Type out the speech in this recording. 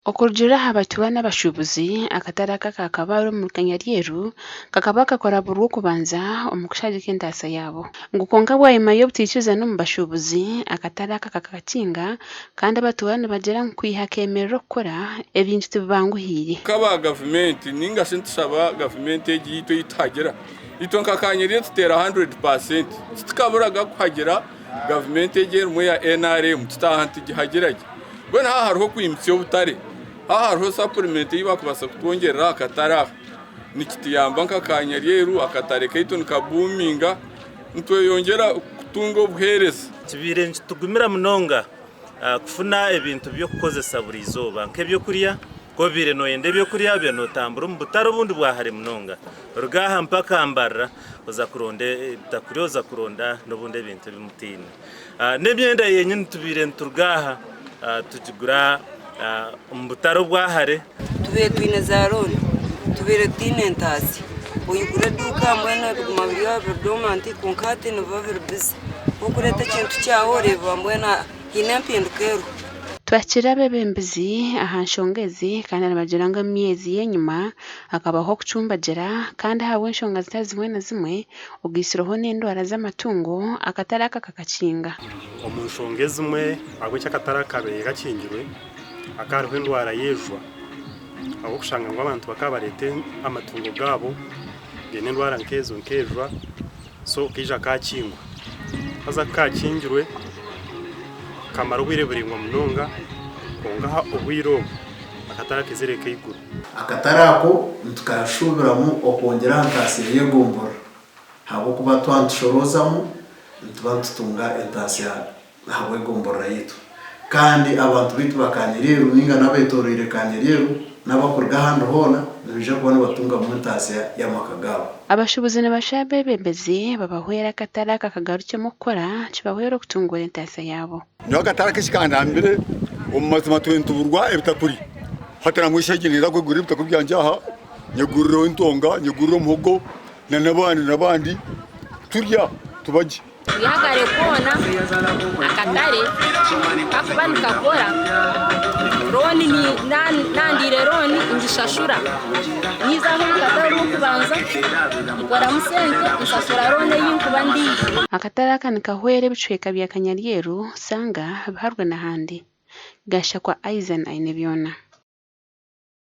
Okurugiirira aha batuura n'abashuubuzi, akatare aka aka Kabale omuri Kanyaryeru kakaba kakora buri Rwokubanza omu kushagika entaasya yaabo. Ngu kwonka bwanyima y'obutaikirizana omu bashuubuzi, akatare aka kakakinga kandi abatuura nibagira ngu kwiha keemerera okukora, ebintu tibibanguhiire. Nk'aba gavumenti ninga shi nitushaba gavumenti egi yaitu ei tuhagira, itwe nka Kanyaryeru tuteera handuredi paasenti, titukaburaga kuhagira gavumenti egi erimu eya NRM tutaaha nitugihagira gye. Mbwenu haaba hariho okwimutsya obutare, haaba hariho sapurimenti ei barikubaasa kutwongyerera aha katare aha, nikituyamba nka Kanyaryeru, akatare kaitu nikabuuminga, nitweyongyera kutunga obuheereza. Kibaire nikitugumira munonga kufuna ebintu by'okukozesa buri izooba nk'ebyokurya, ku obaire nooyenda ebyokurya obaire nootambura omu butare obundi bwa hare munonga oruga aha mpaka Mbarara oza kuronda ebitakurya oza kuronda n'obundi ebintu ebi mutaine. N'emyenda yenyini tubaire nituruga aha tugigura omu butare obwa hare. Tubaire twine za looni, tubaire tutaine entaasya. Oyigura eduuka mbwenu ebiguma biri aho biri domanti kwonka hati nibiba biri bize. Ku orikureeta ekintu kyawe oreeba mbwenu haine empinduka eriho. Twakire abeebembezi aha nshonga ezi kandi nibagira ngu emyezi y'enyima hakabaho okucumbagira kandi ahabw'enshonga zitari zimwe na zimwe Ogaitsirweho n'endwara z'amatungo, akatare aka kakakinga. Omu nshonga ezimwe ahabw'eki akatare aka kabaire kakingirwe, hakaba hariho endwara y'ejwa ahabw'okushanga ngu abantu bakaba bareeta amatungo gaabo gaine endwara nk'ezo nk'ejwa so kaija kakingwa. Haza ku kakingirwe kamara obwire buraingwa munonga kwonka obwire obu akatare akaizire kaigurwa. Akatare ako nitukashuubiramu okwongyera aha ntaasya y'egomborora ahabw'okuba twaba nitushoroozamu nituba nitutunga entaasya ahabw'egomborora yaitu. Kandi abantu baitu ba Kanyaryeru nainga n'abetoroire Kanyaryeru n'abakuruga ahandi hoona nibaija kuba nibatungamu entaasya y'amaka gaabo. Abashuubuzi nibashaba abeebembezi babahwere akatare aka kagarukyemu okukora kibahwere okutunguura entaasya yaabo. Nyowe akatare aka ekikandambire omu mazima tube nituburwa ebitakuri. Hati nangwa eshaaha egi ninza kwegurira ebitakuri byangye aha, nyegurireho entonga, nyegurire omuhogo n'abandi n'abandi turya tuba gye. Kwiha kare koona akatare kakuba nikakora looni nandiire looni ngishashura niiza aho omu katare orw'okubanza nkoramu sente nshashura looni ei nkuba ndiire. Akatare aka nikahwera ebicweka bya Kanyaryeru, Sanga, Biharwe n'ahandi. Gashakwa Isaac Ainebyona.